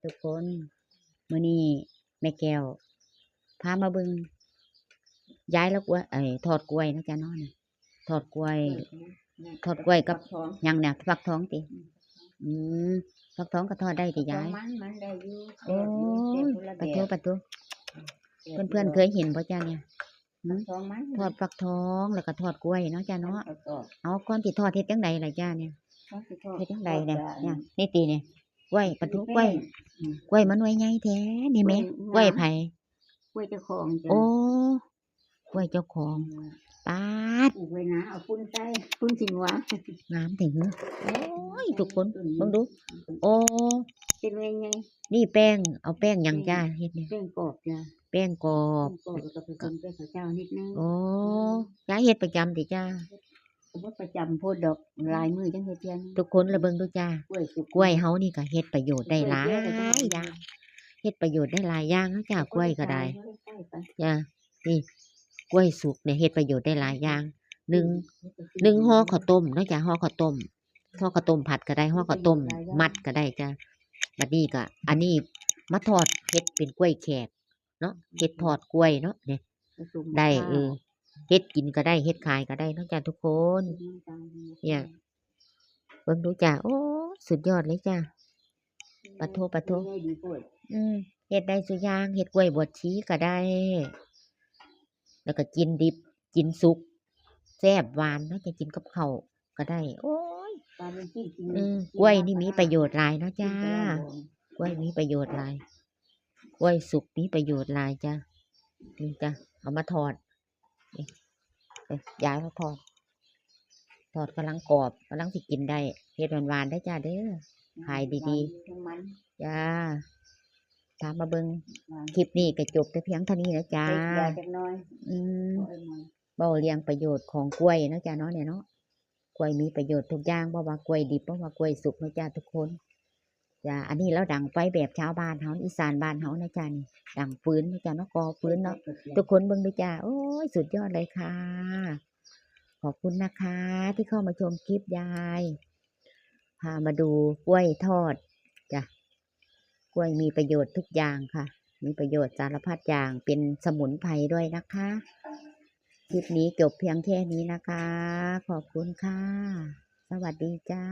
ທຸກຄົນ ມື້ນີ້ແມ່ແກ້ວພາມາເບິ່ງ ຍາຍລາວກວຍ ເອີ ທອດກ້ວຍເນາະຈ້າເນາະ ນີ້ ທອດກ້ວຍ ເອີ ທອດກ້ວຍກັບ ຟັກທອງ ຫຍັງນະ ຟັກທອງຕິ? ອືມ ອືມ ຟັກທອງກໍທອດໄດ້ຕິຍາຍ? ມັນ ມັນໄດ້ຢູ່ ໂອ້ຍ ແບບຢູ່ ແບບຄົນລະແບບ ປະໂທ ປະໂທ ອືມ ເພື່ອນໆເຄີຍເຫັນບໍ່ຈ້ານີ້? ຫືມ ທອດຟັກທອງ ແລ້ວກໍທອດກ້ວຍເນາະຈ້າເນາະ. ເອົາ ກ່ອນຊິທອດເຮັດຈັ່ງໃດລະຈ້ານີ້? ເຮັດຈັ່ງໃດນີ້? ນີ້ຕິນີ້ ກ້ວຍ ປະຕູ ກ້ວຍ ອືມ ກ້ວຍມາໜ່ວຍໃຫຍ່ແທ້ນີ້ແມ່. ກ້ວຍ ກ້ວຍໃຜ? ກ້ວຍເຈົ້າຂອງຈ້າ. ໂອ້ ກ້ວຍເຈົ້າຂອງ. ອືມ ປາດ ປູກໄວ້ນາ ເອົາຝຸ່ນໃສ່ ຝຸ່ນຂີ້ງົວ ງາມແທ້ຫື. ໂອ້ຍ ທຸກຄົນ ເບິ່ງດູ. ໂອ້ ເປັນໜ່ວຍໃຫຍ່. ນີ້ແປ້ງ ເອົາແປ້ງຫຍັງຈ້າເຮັດນີ້? ແປ້ງກອບຈ້າ. ແປ້ງກອບ ແປ້ງກອບ ແລ້ວກໍປະສົມແປ້ງເຂົ້າເຈົ້ານິດໜຶ່ງ. ໂອ້ ຍາຍເຮັດປະຈຳຕິຈ້າ? ກໍບໍ່ປະຈຳໂພດດອກ ຫຼາຍມື້ຈັ່ງເຮັດເທື່ອໜຶ່ງ. ທຸກຄົນລະເບິ່ງດູຈ້າ ກ້ວຍເຮົານີ້ກໍເຮັດປະໂຫຍດໄດ້ຫຼາຍຢ່າງ ເຮັດປະໂຫຍດໄດ້ຫຼາຍຢ່າງເນາະຈ້າ. ກ້ວຍກໍໄດ້ ຈ້າ ນີ້ ກ້ວຍສຸກນີ້ເຮັດປະໂຫຍດໄດ້ຫຼາຍຢ່າງ. ໜຶ່ງ ໜຶ່ງຫໍ່ເຂົ້າຕົ້ມເນາະຈ້າ ຫໍ່ເຂົ້າຕົ້ມ ຫໍ່ເຂົ້າຕົ້ມຜັດກໍໄດ້ ຫໍ່ເຂົ້າຕົ້ມມັດກໍໄດ້ຈ້າ. ບັດນີ້ກໍ ອັນນີ້ມາທອດເຮັດເປັນກ້ວຍແຂກເນາະ ເຮັດທອດກ້ວຍເນາະ ນີ້ ໄດ້ ເອີ ເຮັດກິນກໍໄດ້ ເຮັດຂາຍກໍໄດ້ເນາະຈ້າທຸກຄົນ. ເບິ່ງດູຈ້າ ໂອ້ ສຸດຍອດເລີຍຈ້າ. ປະໂທ ປະໂທ ອືມ ເຮັດໄດ້ຊຸຢ່າງ ເຮັດກ້ວຍບວດຊີກໍໄດ້ ແລ້ວກໍກິນດິບ ກິນສຸກ ແຊບຫວານເນາະ ຈະກິນກັບເຂົ້າກໍໄດ້. ໂອ້ຍ ອືມ ກ້ວຍນີ້ມີປະໂຫຍດຫຼາຍເນາະຈ້າ ກ້ວຍມີປະໂຫຍດຫຼາຍ ກ້ວຍສຸກມີປະໂຫຍດຫຼາຍຈ້າ. ນີ້ຈ້າ ເອົາມາທອດ ນີ້ ເອີ ຍາຍເຮົາທອດ ທອດກຳລັງກອບ ກຳລັງຊິກິນໄດ້ ເຮັດຫວານໆເດີຈ້າເດີ ຂາຍດີໆ ຈ້າ. ພາມາເບິ່ງ ຄລິບນີ້ກໍຈົບແຕ່ພຽງເທົ່ານີ້ນະຈ້າ. ອືມ ເວົ້າເລື່ອງປະໂຫຍດຂອງກ້ວຍເນາະຈ້າເນາະ ນີ້ເນາະ ກ້ວຍມີປະໂຫຍດທຸກຢ່າງ ບໍ່ວ່າກ້ວຍດິບ ບໍ່ວ່າກ້ວຍສຸກເນາະຈ້າທຸກຄົນ. ຈ້າ ອັນນີ້ລາວດັງໄຟແບບຊາວບ້ານເຮົາ ອີສານບ້ານເຮົານະຈ້າ ນີ້ ດັງຟືນນະຈ້າເນາະ ກໍ່ຟືນເນາະ ທຸກຄົນເບິ່ງດູຈ້າ. ໂອ້ຍ ສຸດຍອດເລີຍຄ່ະ ຂອບຄຸນນະຄະທີ່ເຂົ້າມາຊົມຄລິບຍາຍ ພາມາດູກ້ວຍທອດຈ້າ. ກ້ວຍມີປະໂຫຍດທຸກຢ່າງຄ່ະ ມີປະໂຫຍດສາລະພັດຢ່າງ ເປັນສະໝຸນໄພດ້ວຍນະຄະ. ຄລິບນີ້ຈົບພຽງແຄ່ນີ້ນະຄະ ຂອບຄຸນຄ່ະ ສະຫວັດດີຈ້າ.